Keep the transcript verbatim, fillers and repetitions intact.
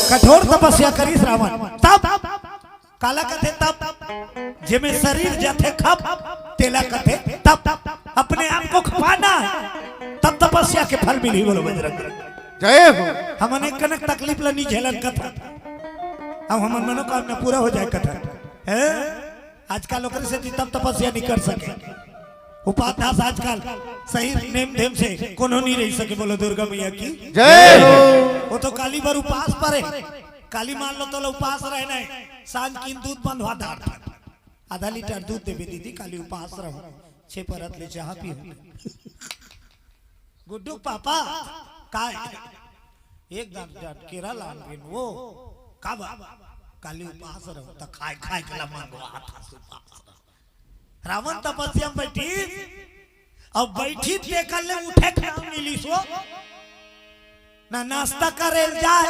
कठोर तपस्या करिस रावण। तप काला कथे? तप जेमे शरीर जाथे खप, तेला कथे तप। अपने आप को खपाना है, तब तपस्या के फल मिलही। बोलो बजरंग। जय हो। हमन एक कनक तकलीफ ल नी झेलन कथा, अब हमन मनोकामना पूरा हो जाए कथा। हैं? आजकल ओकरे सेती तप तपस्या नी कर सके। उपाध्यास आजकल सही नेम धेम से कोनो नी रही सके। बोलो दुर्गा मैया की। जय हो। वो तो काली बर उपास परे। काली मान लो तोला उपास रहना है, सांझ किन दूध बंधवा डार। आधा लीटर दूध देबे दीदी, काली उपास रहो, छे परत ले चाह पीहूं। गुड्डू पापा, काय? एक दांत डांट केरा लान बिन वो, का बा? काली उपास रहो, त खाए खाए के ला मांगो, हाथ हाथ उपास रहो। रावण तपस्या में बैठी, अब बैठी तेकर ले उठे के नाम मिली सो, ना नाश्ता करे जाए,